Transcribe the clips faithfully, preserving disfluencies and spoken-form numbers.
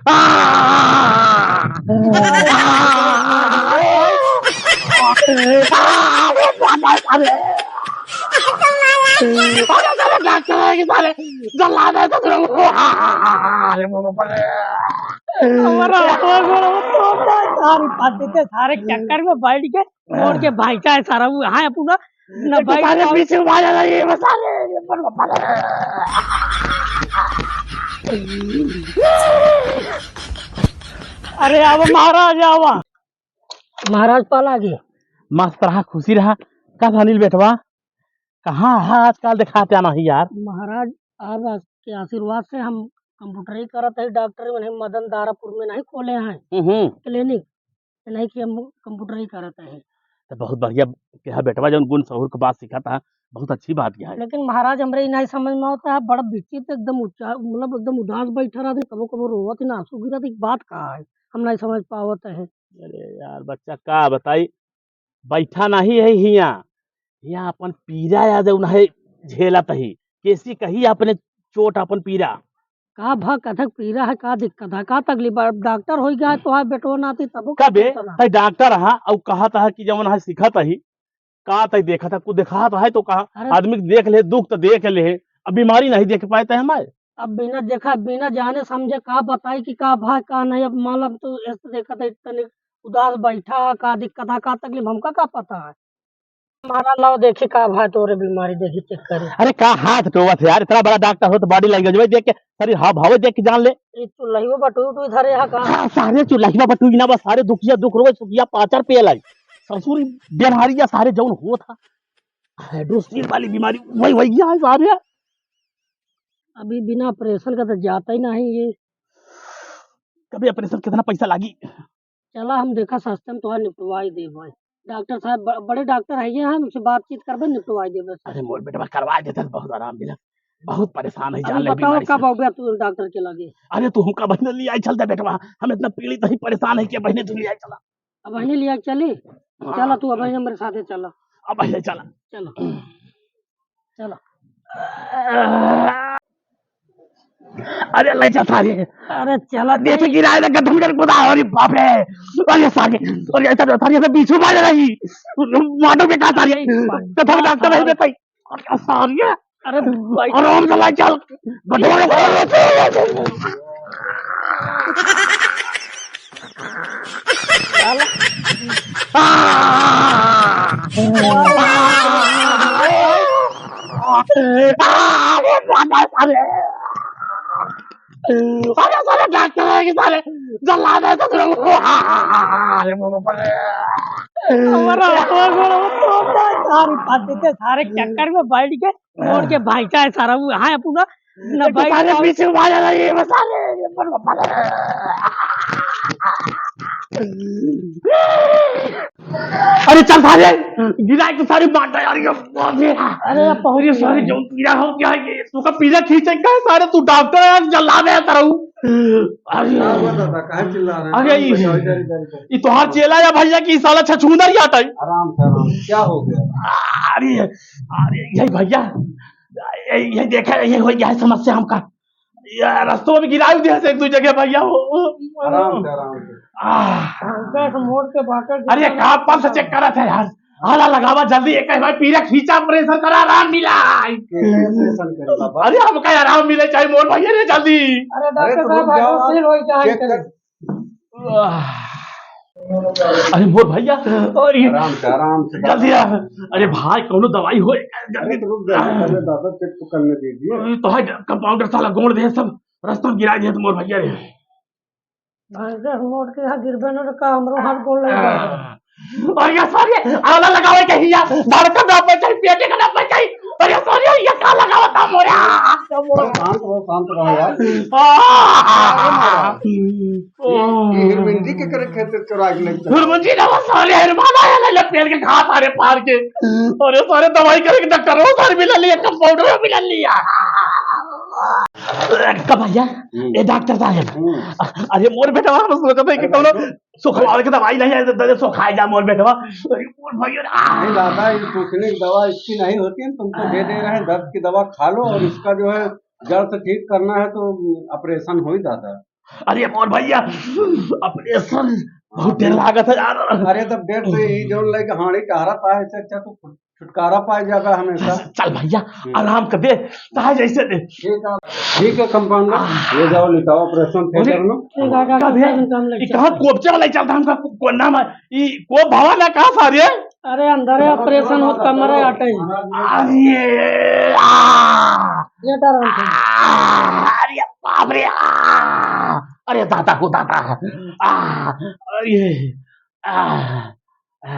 आ! आ! अरे, अरे, अरे, अरे, डॉक्टर है कि सारे जल्लाद है तो अरे, हमारा हाथवा गोड़वा तोड़ दे, सारे पट देते, सारे चक्कर में बैठ के, मोड़ के भागता है सारा, वो यहाँ है पूरा, ना एक तो बैठ सारे पाओ। पीछे भाग रहा है, ये बता रहे, ये पर बता रहे। अरे आवा महाराज, आवा। महाराज पाला गए। मस्त रहा, खुशी रहा। का अनिल बेटवा, कहाँ है आजकल, देखात नाहीं यार? महाराज, आप के आशीर्वाद से हम कंप्यूटर ही करत है, डॉक्टर में नहीं, मदन दारापुर में नहीं खोले हैं हम्म। क्लिनिक, नहीं कि हम कंप्यूटर ही करत है। तो बहुत बढ़िया किहा बेटवा, जौन गुण सहूर के बात सीखा था, बहुत अच्छी बात किहा है। लेकिन महाराज, हमरे ई नहीं समझ में आवता है, बड़ा विचित्र, एकदम उच्चा-, मतलब एकदम उदास बैठा रहते, कबो कबो रोवत ही ना, आंसू गिरत ही, बात का है, हम नहीं समझ पावत है। अरे यार बच्चा, का बताई, बैठा नहीं है हिया, हिया अपन पीरा या जौन है झेलत ही, कैसी कही अपने चोट अपन पीरा। का भा कथक पीरा है, का दिक्कत है, का तकलीफ है? अब डॉक्टर होई गया है, तोहार बेटवा नाती तबो का कबे, चिंता ना। तै डॉक्टर हा, अउ कहत हा कि जवन है सिखत ही, का तै देखत हा, कुछ देखात है तो कहा, अरे आदमी के देख ले, दुख तो देख ले, अब बीमारी नहीं देख पाए तै हमारे। अब बिना देखा, बिना जाने समझे का बताई कि का भा, का नहीं। अब मान लो, अब तो ऐसे देखत है, तनिक उदास बैठा, का दिक्कत है, का तकलीफ, हमका का पता है? हमारा लाओ देखी का भा तोरे बीमारी, देखी चेक करी। अरे का हाथ टोवत है यार, इतना बड़ा डॉक्टर हो तो बॉडी लैंग्वेज देख के, शरीर हाव भाव देख के जान ले। ई चुल्लहियो बटुई उटुई धरे हा का? हाँ, सारे चुल्लहिया बटुई ना, बस सारे दुखिया दुख रोवे, सुखिया पाचर पे लाई। ससुर बीमारी या सारे जौन होत हा, हाइड्रोसील वाली बीमारी वही, वही है सारे। अभी बिना ऑपरेशन का तो जाता ही नहीं ये। कभी ऑपरेशन कितना पैसा लागी? चला हम देखा सस्ते में तोहार निपटवाई देबे। डॉक्टर साहब ब-, बड़े डॉक्टर है ये हैं, उनसे बातचीत करबे, निपटवाई देबे। अरे मोर बेटवा करवा देता तो बहुत आराम मिला, बहुत परेशान है अभी जान ले बताओ बीमारी कब से। आओगे तू डॉक्टर के लगे? अरे तू हमका बहने ले आई चलता बेटवा, हम इतना पीड़ित ही परेशान है कि बहने तू ले आई चला। अब बहने लिया चली? हाँ। चला तू अब हमारे साथे चला। अब बहने चला। चला। चला। अरे ले जा सारे। अरे चला देख दे। गिराए ना गड्ढा में कुदा, अरे बाप रे। अरे सारे, अरे ऐसा तो सारे से पीछू मार रही। मानो के का सारे? अरे कथा डॉक्टर है बेटा। अरे सारे। अरे भाई। आराम से ले चल। गड्ढा में अरे, अरे, अरे, डॉक्टर है कि सारे जल्लाद है तो अरे, हमारा हाथवा गोड़वा तोड़ दे, सारे पट देते, सारे चक्कर में बैठ के, मोड़ के भागता है सारा, वो यहाँ है पूरा ना तो भाई सारे साहब। पीछे भाग रहा है, ये बता रहे हैं, ये पर बता रहे हैं। अरे चल सारे, गिराए के सारे मार दे यार, ये बाप रे। अरे अब पहुंच ये गया। सारे जौन पीरा हो गया है, ये तू का पीरा खींचे का है सारे, तू डॉक्टर है, जल्लाद है तरऊ। अरे क्या हुआ दादा, काहे चिल्ला रहे हैं? अरे आराम से ये, बैठो, इधर, इधर, इधर। ये तोहार चेला या भैया की साला छछूंदर या टाइप। आराम से, आराम से, क्या हो गया? अरे, अरे यही भैया, ये, ये देखा, ये हो गया है समस्या हमका। ये रस्तों में गिराई दिया से एक दो जगह भैया हो। आराम से, आराम से। आह। हमका से मोड़ के बाटल अरे, जितना कहाँ पंप से चेक करत है यार? आला लगावा जल्दी, एक बार पीरा खींचा, प्रेशर करा, आराम मिला। कैसे ऑपरेशन करे बाबा? अरे, हमका आराम मिले चाहे मोर भैया रे, जल्दी। अरे, अरे, डॉक्टर तो साहब, रुक जाओ, हाइड्रोसील होई चाहे चेक कर। आह। अरे मोर भैया, अरे आराम से, आराम से। जल्दी आ। अरे भाई, कौनो दवाई होए, अरे जल्दी। तो रुक जा, पहले दादा चेक तो करने दीजिए। अरे तो है कंपाउंडर साला गोड़ दे सब, रस्ता में गिरा दिया तो मोर भैया रे। भाई देख मोड़ के यहाँ गिरबे न का, हमरो हाथ गोड़ लग गया। अरे सारे, आला लगावे के हिया, धड़कन ना पे जाई, पेटे का ना पे जाई। अरे सारे, ये का लगावा था मोरा? शांत रहो, शांत रहो यार। आह। ये, ये हीरो मंजी के करे खेत चुरा के लेके चला। हीरो मंजी ना, वो सारे हनुमान आया ले, ले पेड़ के घास सारे फाड़ के। अरे सारे दवाई करे के डॉक्टर, वो सारे मिला लिया, कंपाउंडर मिला लिया। कब भैया? हम्म। ए डॉक्टर साहब। हम्म। अरे मोर बेटवा, हम सोचत है कि अरे कौनो डॉक्टर। सुखवावे के दवाई नहीं है, दे, दे, सुखाए जा मोर बेटवा। अरे मोर भैया रे। नहीं दादा, ये सूखने की दवा इसकी नहीं होती है, तुमको दे दे रहे हैं, दर्द की दवा खा लो और इसका जो है जड़ से ठीक करना है तो ऑपरेशन हो ही दादा। अरे मोर भैया, ऑपरेशन बहुत देर लागत है यार। अरे तब डेट तो यही जौन लेके हांडी टहरत है, इससे अच्छा तू छुटकारा पाए जाबे हमेशा। चल भैया, हम्म। आराम कर दे, चाहे जैसे दे। ठीक है, ठीक है कंपाउंडर, आह। ले जाओ, लिटाओ ऑपरेशन थिएटर में। ठीक है, ठीक है, कब है? ऑपरेशन काम लग ये कहाँ कोपचे वाला चलता हमका को-, कोना में? ई कोप भवा ना कहाँ सारे? अरे अंदर है, ऑपरेशन होत कमर है, आटे ही। अरे, आ! लेट आराम से। आ! अरे बाप रे, आ! अरे दादा हो दादा, आ! अरे, आ! आ!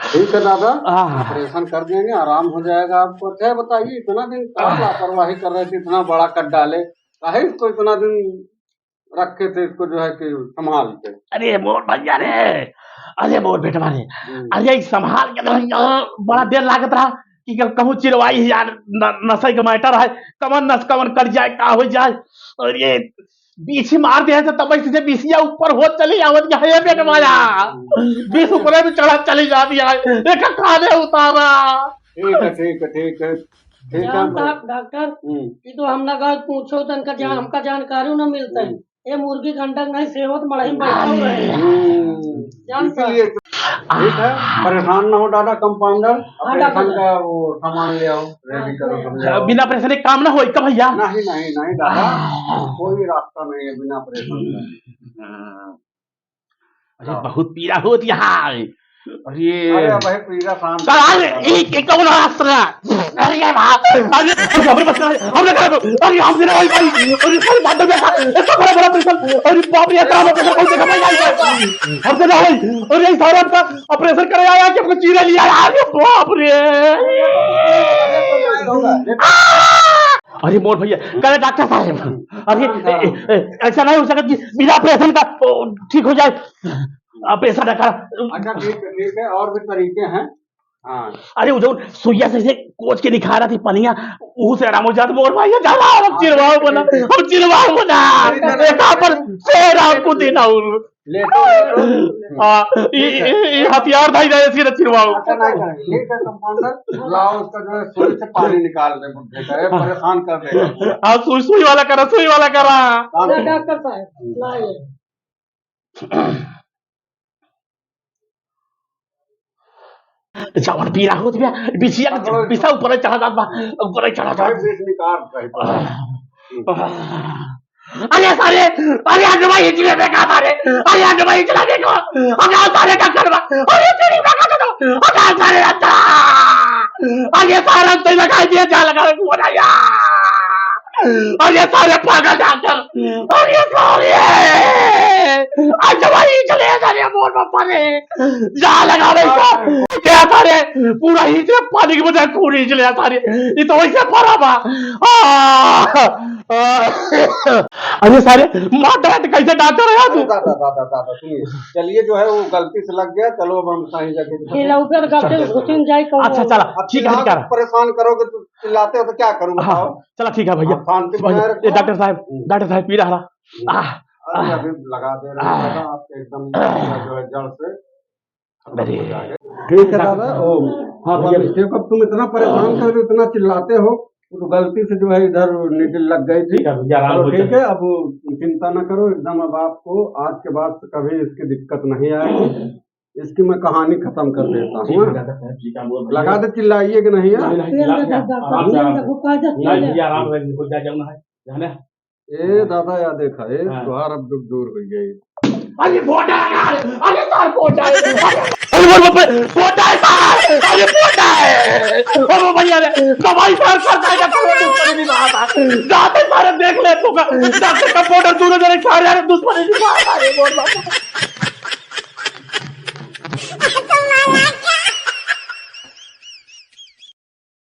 ठीक है दादा, आ! ऑपरेशन कर देंगे, आराम हो जाएगा आपको। अच्छा बताइए, इतना दिन क्या आ! लापरवाही कर रहे थे, इतना बड़ा कर डाले, काहे इसको इतना दिन रखे थे, इसको जो है कि संभाल के। अरे मोर भैया रे, अरे मोर बेटवा रे, हम्म। अरे ई संभाल के तो यार बड़ा देर लागत रहा कि कहूँ चिरवाई यार, न-, नसई के मैटर है, कमन नस कमन कट जाए, का हो जाए। अरे बीछी मार दे तो तब से बीछिया ऊपर हो चली आवत है, ये बेटवा यार। हम्म। बीछ ऊपर भी चढ़ा चली जाती है, एक काने उतारा। ठीक है, ठीक है, ठीक है, ठीक है। जान साहब, डॉक्टर, हम्म। ये तो हम ना गए पूछो तो इनका जान, हम्म। हमका जानकारी ना मिलता है। हम्म। ये मुर्गी घंटा नहीं सेवत मड़ही में बैठा हुआ है। हम्म। जान साहब। इसीलिए तो, ठीक है, परेशान ना हो दादा, कंपाउंडर, हाँ, ऑपरेशन डॉक्टर। का वो सामान ले आओ, रेडी करो, हाँ। समझाओ। बिना ऑपरेशन एक काम ना होई का भैया? नहीं, नहीं, नहीं दादा, हाँ। कोई रास्ता नहीं है बिना ऑपरेशन का। हाँ। अरे, हाँ। बहुत पीड़ा होत यहाँ। अरे। अरे, भाई, पीड़ा शांत कर। अरे, एक, एक और रास्ता। अरे, बाप। अरे, अरे, हमरे बस का, हमरे घर में, अरे, हमसे ना होई भाई। अरे, सारे बात में, इतना बड़ा, बड़ा ऑपरेशन। अरे, बाप रे, इतना बड़ा ऑपरेशन कौन देखा भाई, भाई, भाई? हमसे ना होई। अरे, ये सारा आपका ऑपरेशन करे आया कि हमको चीरे लिया? अरे, बाप रे। अरे, मोर भैया, करे डॉक्टर साहब। अरे, ए, ए, ए, ऐसा नहीं हो सकता कि बिना ऑपरेशन का, ओ, ठीक हो जाए। ऑपरेशन ना करा। अच्छा, ठीक है, ठीक है, और भी तरीके हैं। हाँ। अरे, वो जो सुइया से, से कोच के दिखा रहा थी पनिया, वो से आराम हो जाता। मोर भैया, चला, हम चिरवाओ बना, हम चिरवाओ बना। एक पर शेर आपको देना हूँ। लेटो, लेटो। हाँ, ये, ठीक है। ये, ये हथियार धाई रहे, इसके चिरवाओ। अच्छा, नहीं करेंगे। ठीक है, कंपाउंडर, लाओ उसका जो है, सुई से पानी निकाल दे बुड्ढे का, ये हाँ। परेशान कर देगा पूरा। हाँ, सुई, सुई वाला करा, सुई वाला करा। काम अरे, डॉक्टर साहब, लाइए। जवन पीरा होत बिया, बिछिया के पकड़ो। बिछा ऊपर चढ़ा जात बा, ऊपर चढ़ा जात। भाई, बीच निकाल, भाई। आह, आह। अरे सारे, अरे आज भाई इचले देखा सारे, अरे आज भाई इचला देखो, अरे सारे डॉक्टर बा, अरे तेरी बका तो, अरे सारे अच्छा, अरे सारे तो लगा दिया, जा लगा, वो ना यार। अरे सारे पागल डॉक्टर, अरे सारे, आज भाई इचले सारे मोर बापा रे, जा लगा भाई सारे, क्या सारे, पूरा ही से पानी की बजाय पूरी इचले सारे, ये तो वैसे पड़ा बा। आ, आ, अरे सारे, मार डाला तो कैसे डॉक्टर है तू? अरे दादा, दादा, दादा, सुनिए, चलिए, जो है वो गलती से लग गया, चलो अब हम कहीं जाके ये लौकर गलती से घुसिन जाए कहूँ। अच्छा, चला, अब ठीक है, चिल्ला ठीक है। परेशान करोगे तो चिल्लाते हो तो क्या करूँ हाँ, बताओ? चला, ठीक है भैया। हाँ, शांति भैया, बनाए रखो। ये डॉक्टर साहब, हम्म। डॉक्टर साहब, पीरा रहा। हम्म। आह, अरे आह। अभी लगा दे रहे हैं, आह। दादा, आपके एकदम जो है जड़ से खत्म हो जाएगा। अरे। ठीक है दादा, ओ, हाँ, भैया। देखो, अब तुम इतना परेशान कर रहे हो, इतना चिल्लाते हो, वो तो गलती से जो है इधर needle लग गई थी। ठीक है भैया, आराम हो जाए। चलो, ठीक है, अब चिंता ना करो, एकदम अब आपको आज के बाद से कभी इसकी दिक्कत नहीं आएगी। इसकी मैं कहानी खत्म कर देता हूँ, ठीक है, हाँ? ठीक है, ठीक है, बोल भैया। लगा दे, चिल्लाइए कि नहीं, हाँ? नहीं, नहीं, चिल्ला भैया, आराम से, आराम से। नहीं भैया, आराम से, हो जाए, जाओ ना, है, जाने। ए दादा, या देखा, ए, हाँ। तोहार अब दुख दूर हो गई। अरे बोटा है यार, अरे तार बोटा है, अरे, अरे बोल, बोल, बोटा है तार, अरे बोटा है, अरे भैया रे, कमाई सार करता है, तो दुश्मनी नहीं बात है, जाते सारे देख ले तू का, डॉक्टर का बोटा दूर हो जाए, सारे यार दुश्मनी नहीं बात है, अरे बोल, बोल।